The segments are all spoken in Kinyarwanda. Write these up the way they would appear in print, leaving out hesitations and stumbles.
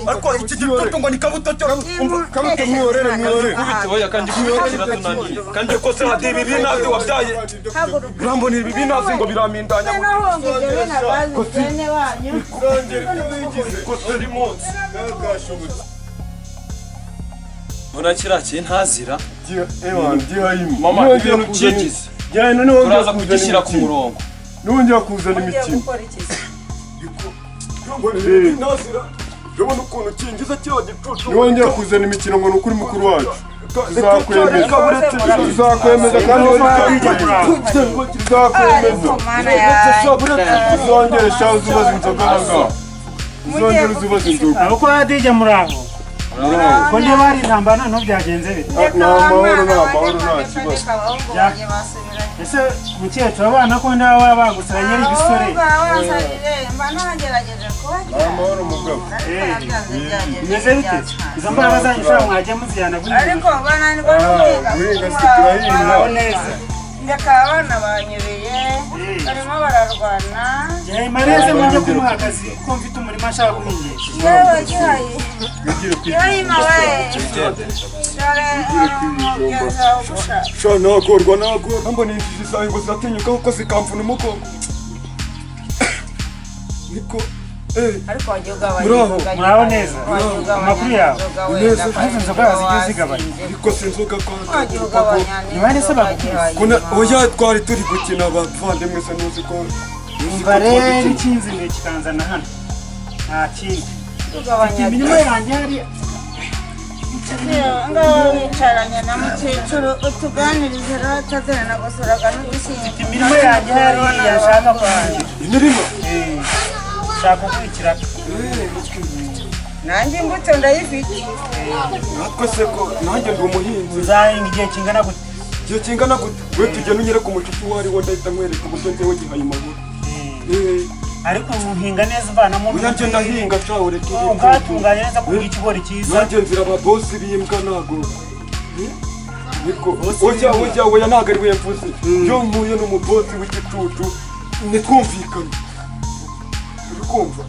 Ariko iki gicucu ngo ni kabuto cyo. Kabuto, mwihorere, mwihorere. Kubite, oya, kandi kubitira tunaniye. Kandi ko se hadi ibi binazi wabyaye. Urambona ibi binazi ngo biramindanya. Bene wanyu. Ko se ari munsi. Kashobotse. Mbona kiriya kintazira. Gihayima. Mama, ibintu byigize. Gihayima, nongera Turaza kuzana kugishyira ku imikino. murongo. Nongera kuzana Mugiye imikino. gukora iki se? Nazira. Urabona ukuntu kingiza kiriya gicucu. Nongera kuzana imikino ngo ni ukuri mukuru wacu, tuzakwemeza. Tuzakwemeza. Tuzakwemeza kandi tuzakwemeza. Ariko Mana yanjye. Uzongere shaho uzubaza inzoga ahangaha, uzongere uzubaza inzoga. Abo kwa Hadija, muraho? Ko ndeba hari intambara, noneho byagenze bite? Ni amahoro, ni amahoro, nta kibazo. Ese mukecuru, abana ko ndaba baba bagusiranye ari ibisore? Ni amahoro, mugabo. Bimeze bite? Izo mbaraga zanyu ushobora mwajya muzijyana guhinga. Ariko bananirwa no guhinga. Guhinga si turahinga. Muraho neza. Ndeka, abana banyereye, barimo bararwana. Gihayima, mujye kumuha akazi ko mfite umurima nshaka guhingisha. Yewe Gihayi, Wigire kwiga. Gihayima we, dore hari umugenzi wawe ugushaka. Sha, nagorwa, nagorwa. Mbona injiji zawe ngo ziratinyuka kuko zikamvuna umugongo. Niko Ariko wagiye ugabanya Muraho. inzoga. Muraho neza. Wagiye ugabanya Amakuru yawe? inzoga Neza. wenda. Ariko inzoga zigiye zigabanya. Ariko si inzoga kwa Wagiye ugabanya Ni bande se n'inzoga, bagukubise? Gihayima. Kuna oya, twari turi gukina abavandimwe se, ntuzi ko Umva rero, ikinzinduye kikanzana hano nta kindi. Ugabanya. Imirimo yanjye hari. Ngaho wicaranye na mukecuru utuganirize rero, atazana gusuraga n'udushyimbo. Imirimo yanjye hariya nshaka kurangira. Imirima. Nshaka gukurikira. Nanjye imbuto ndayifite. Natwe se ko nanjye ndi umuhinzi. Uzahinga igihe kingana gute? Igihe kingana gute? We tugenda unyereka umucuti uwo ari wo, ndahita nkwereka uburyo njyewe Gihayima nkora. Ariko uhinga neza uvanamo? Oya, njye ndahinga sha, ureke ibintu. Ukatunganya neza ku buryo ikigori cyiza. Nanjye nzira ababosi b'imbwa ntago. Niko, oya, oya, oya, ntago ari we mvuze. Iyo mpuye n'umubosi w'igicucu ntitwumvikane, uri kumva,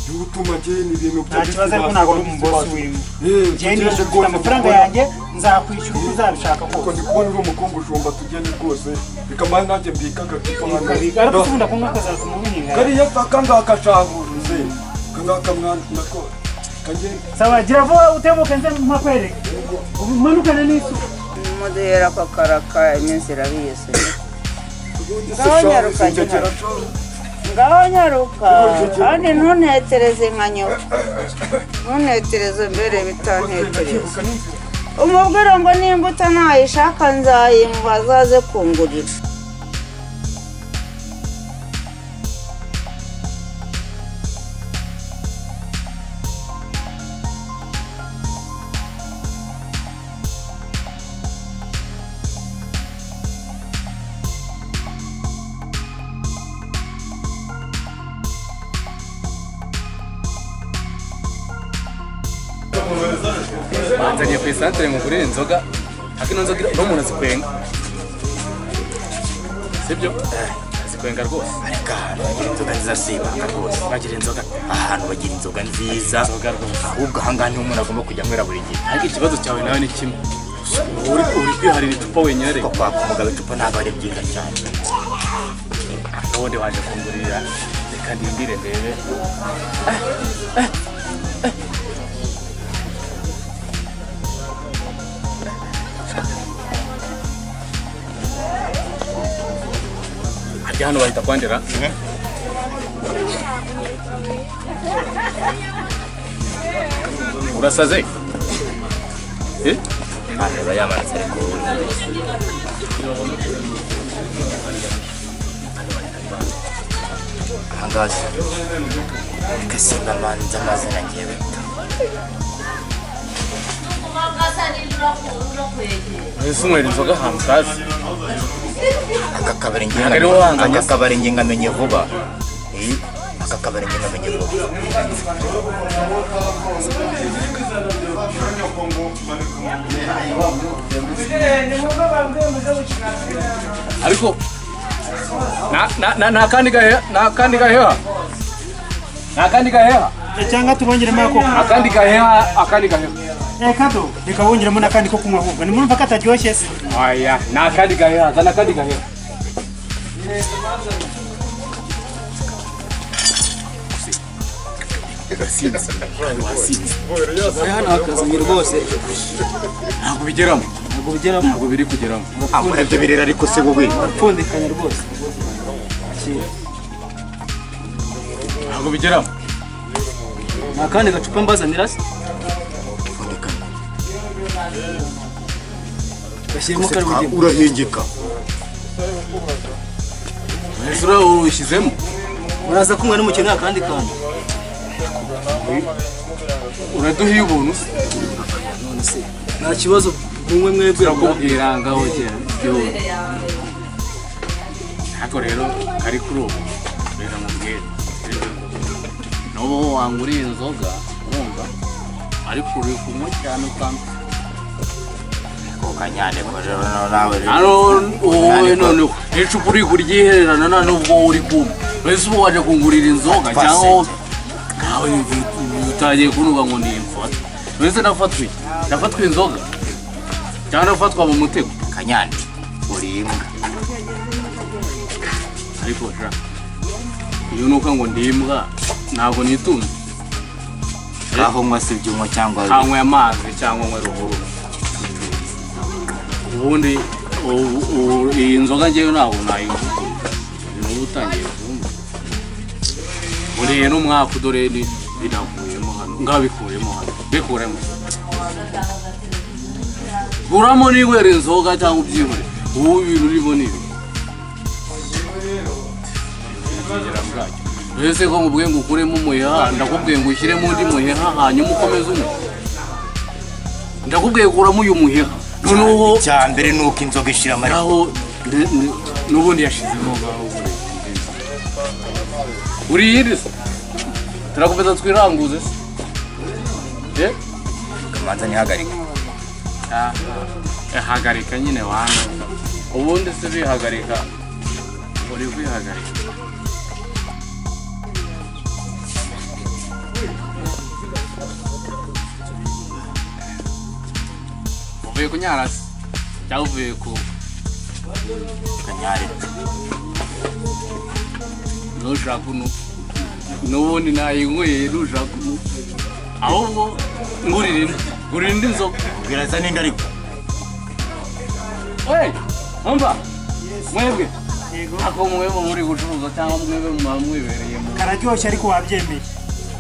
niwe utuma njyewe ni ibintu Nta kibazo, ariko ntabwo uri umubosi w'imbwa. Njye nishyura, ufite amafaranga yanjye, nzakwishyura uko uzabishaka Ariko kose. ndi kubona uri umukungujumba, tugende rwose, reka mbaye nanjye mbika agacupa hano. Ariko se ubundi akunywa kazatuma uhinga? Kariya kangaka shahuruze kangaka mwana nako kagende. Sawa, gira vuba utebuke nze mpakwereke, ubu umanukane n'isuka. Muduhera ako karaka, iminsi irabiyese. Ubundi se Ngaho shahu nyaruka, sinjye. Ngaho nyaruka, kandi ntuntetereze nka nyoko, ntuntetereze mbere bitantetereza. Umubwire ngo n'imbuto ntayishaka nzayimuha, azaze kungurira. Banzaniye ku isantere ngo ngurire inzoga, ariko ino nzoga ino umuntu azikwenga, sibyo? Azikwenga rwose. Ariko ahantu bagira inzoga nziza si ibanga rwose. Bagira inzoga. Ahantu bagira inzoga nziza. Inzoga rwose. Ahubwo ahangaha niho umuntu agomba kujya anywera buri gihe. Ariko ikibazo cyawe nawe ni kimwe, uri kwiharira icupa wenyine Ariko reka. kwaka umugabo icupa ntabwo ari byiza cyane. N'ubundi waje kungurira, reka ndindire ndebe. Harya hano bahita kwandira? Urasaze? Eh? Areba yamanitse ariko. Ahangaha se reka simba manza amazina ngewe. Ese unywera inzoga ahantu utazi? Aka kabari ngewe Ntabwo ariwo wanzanye aka se? kabari ngewe ngamenye vuba. Aka kabari ngewe ngamenye vuba. Ariko nta kandi gaheha, nta kandi gaheha, nta kandi gaheha. Cyangwa tubongeremo ako Akandi gaheha, akandi gaheha. Kado, reka bongeremo n'akandi ko kunywa ahubwo. Nimurumva kataryoshye se? Oya, ni akandi gaheha, zana akandi gaheha. Hano hakazanye rwose. Ntabwo bigeramo. Ntabwo bigeramo. Ntabwo biri kugeramo. Ibyo birera ariko se wowe. Urapfundikanya rwose. Ntabwo bigeramo. Nta kandi gacupa mbazanira se? Gashyiremo kari bugemo. Urahengeka. Ese urushyizemo? Muraza kunywa n'umukene akandi kantu. Uraduhiye ubuntu se? None se nta kibazo munywe mwebwe. Turakubwira ngaho gihura. Ariko rero kari kuri ubu reka nkubwire. N'ubu wanguriye inzoga urumva, ariko uri kunywa cyane ukampa. Kanyane ko rero nawe. Hano wowe noneho n'icupa uri kuryihererana nta n'ubwo uri kumva. Mbese ubu waje kungurira inzoga cyangwa nawe utangiye kunuka ngo ni imfata. Mbese nafatwe iki? Nafatwe inzoga cyangwa nafatwa mu mutego? Kanyane uri imbwa. Ariko sha iyo nuka ngo ndi imbwa ntabwo nitunze. Aho nywa se ibyo unywa cyangwa Nkanywe amazi cyangwa nywe ruhurura. Ubundi iyi nzoga ngewe ntabwo nayinywa. N'ubu utangiye kumva. Buriye n'umwaka dore binavuyemo hano. Ngabikuyemo hano. Bikuremo. Guramo ninywera inzoga cyangwa ubyihore. Ubu ibintu urimo ni ibi. Ese ko nkubwiye ngo ukuremo umuheha, ndakubwiye ngo ushyiremo undi muheha hanyuma ukomeze unywe. Ndakubwiye kuramo uyu muheha. Noneho icya mbere ni uko inzoga ishira amara. Aho n'ubundi yashizemo ngaho uri yiri se. Turakomeza twiranguze se. Kamanza ntihagarike. Hagarika nyine wana. Ubundi se bihagarika. Uri kwihagarika. Uvuye kunyara se? Cyangwa uvuye ku Kanyare? Nushaka uno. N'ubundi nayinyweye nushaka uno. Ahubwo ngurira indi. Ngurira indi nzoga. Bwira n'indi ariko. Hey, umva. Mwebwe. Ako mwebwe muri gucuruza cyangwa mwebwe mwibereye mu. Kararyoshye ariko wabyemeye.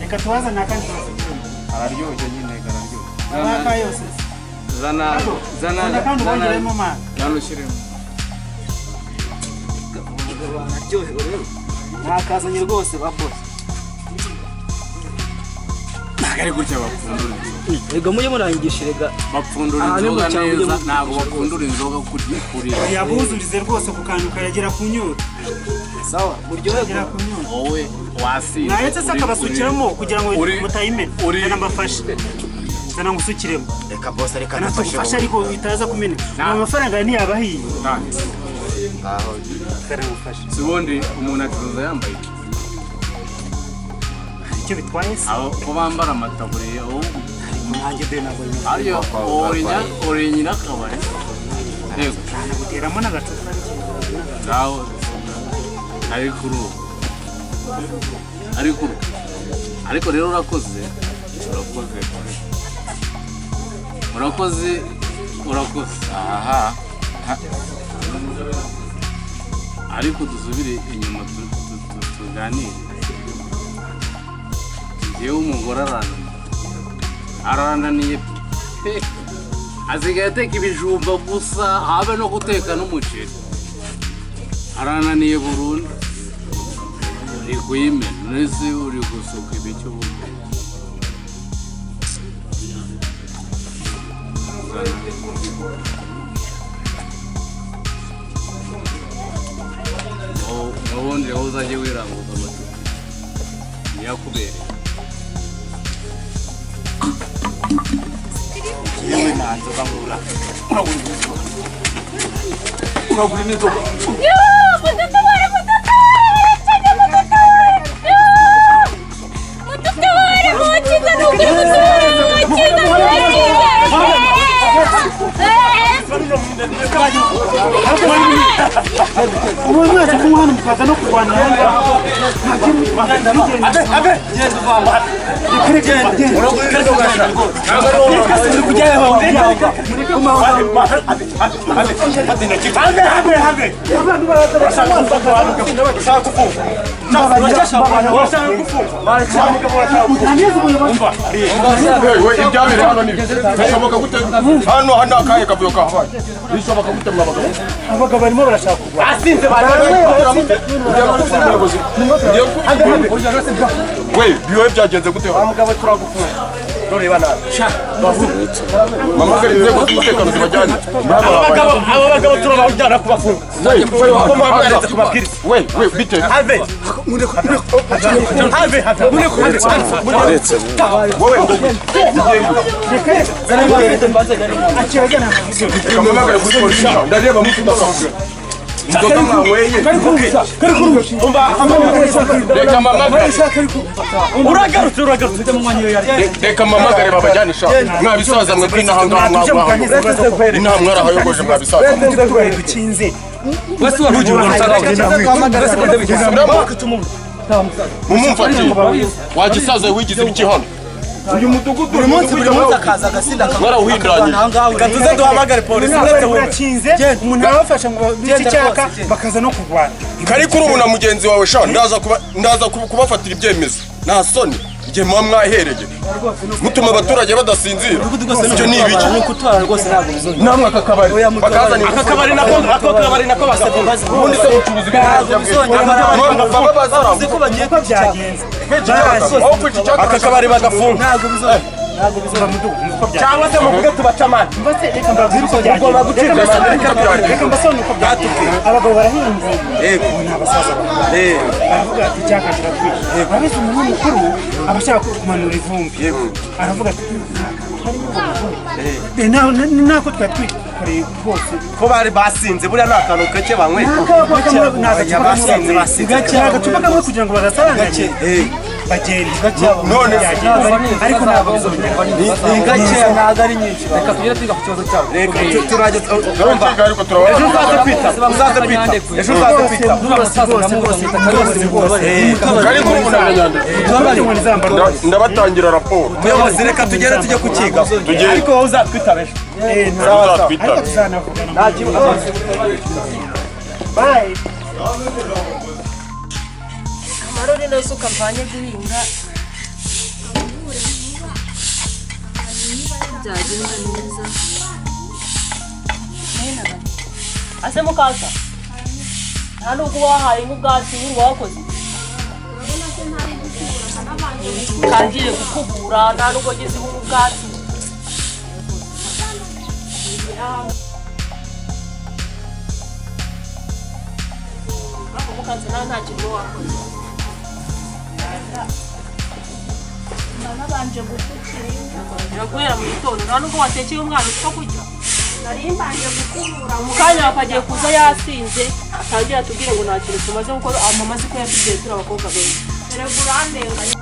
Reka tubazane akandi tubasukiremo. Kararyoshye nyine, kararyoshye. Aka yose. Zana zana kandi ubongeremo amazi. Zana ushyiremo. Araryohewe rero. Nakazanye rwose ba boss. Ntabwo ari gutya bapfundura inzoga. Rega mujye murangisha rega. Bapfundura inzoga neza, ntabwo bapfundura inzoga kuri. Yabuzurize rwose ku kantu karagera ku nyota. Sawa, buryohe kugera ku nyota. Wowe wasinze. Mwahetse se akabasukiramo kugira ngo mutayimena. Zana mbafashe. Zana ngusukiremo. Reka boss, reka nafashe. Nafashe ariko itaza kumeneka. Amafaranga ntiyabahiye. Ngaho. Zana ngufashe. Sibundi umuntu acuruza yambaye iki? Icyo bitwaye se? Aho ko bambara amataburiya aho nanjye de ntabwo ariyo uri nyina kabare. Yego. Naguteramo n'agacupa. Ngaho. Ariko uru. Ariko uru. Ariko rero urakoze. Urakoze. Urakoze. Urakoze. Aha. Ariko dusubire inyuma tuganire. Njyewe umugore arananiye pe. Asigaye ateka ibijumba gusa habe no guteka n'umuceri. Arananiye burundu. Uri kuyimena nese uri gusuka ibicyo ubundi. Ubundi wowe uzajye wiranguza amacupa niyakubereye. Yewe nta nzoga ngura. Uragura n'inzoga. Mudutabare, mudutabare, mudutabare, mudutabare. Ubu mwese kunywa hano mukaza no kurwana. Ibyabere hano ni bishoboka gute? Hano hano akahe kavuyo kahabaye? Bishoboka gute mwa bagabo? Abagabo barimo barashaka kurwana. Asinze we biwe byagenze gute? Wa mugabo turagufunga. Rureba nabi. Mama kari inzego z'umutekano zibajyane. Abagabo aba bagabo turabajyana kubafunga. We we bite. Have. Have have. Wowe kamamagare kuri polisi ndareba mutu ndakavuga. Inzoga mwanyweye. Reka mamagare. Uragarutse uragarutse. Reka mamagare babajyane sha. Mwabisaza mwe kuri naha ngaha mwagwa. Inaha mwarahayogoje mwabisaza. Mumumfatiye. Wagisaza wigize ibiki hano? Uyu mudugudu buri munsi buri munsi akaza agasinda mwarawuhinduranyije. Reka tuze duhamagare polisi. Urakinze umuntu arabafasha ngo bice icyaka bakaza no kurwana. Kari kuri ubu na mugenzi wawe sha ndaza kubafatira ibyemezo. Nta soni igihe muba mwahereye mutuma abaturage badasinzira. Ibyo ni ibiki? Namwe aka kabari bakazana aka kabari nako ako kabari nako basabye. Ubundi se ubucuruzi bw'ibintu bavuze ko bagiye byagenze. Aka kabari bagafunga. Ntabwo bizongera. Ntabwo bizongera. Cyangwa se muvuge tubaca amande. Reka mbabwire uko byagenze. Reka mbasobanurire uko byagenze. Abagabo barahinze. Yego. Ni abasaza bakuru. Baravuga ati icyaka kiratwica. Urabizi umuntu mukuru aba ashaka kumanura ivumbi. Yego. Aravuga ati harimo nako twari twikoreye rwose. Ko bari basinze buriya ni akantu gake banyweye. Agacupa kamwe kugira ngo bagasaranganye. Bagende. None ariko ntabwo bizongera. Ni gake ntabwo ari nyinshi. Reka tugere twiga ku kibazo cyabo. Reka turajye urumva. Ejo uzaze kwita. Uzaze kwita. Ejo uzaze kwita. Kari kuri ubu ndabatangira raporo. Muyobozi reka tugere tujye kukiga. Ariko wowe uzatwitaba ejo. Uzatwitaba. Ariko tuzanavugana. Nta kibazo. Bye. Amarori n'isuka mvanye guhinga byagenda neza. Ase mukasa nta nubwo wahaye nk'ubwatsi w'uru wakoze tangiye gukubura nta nubwo ngeze ubwatsi. Mukasa nawe nta kintu wakoze. Nabanje gukukira inka. Guhera mu gitondo nta nubwo watekeye umwana utwo kurya. Nari mbanje gukubura mu kanya bakagiye kuza yasinze atangira atubwire ngo nta kintu tumaze gukora. Mama azi ko yatubwiye turi abakobwa benshi. Erega urandenganya.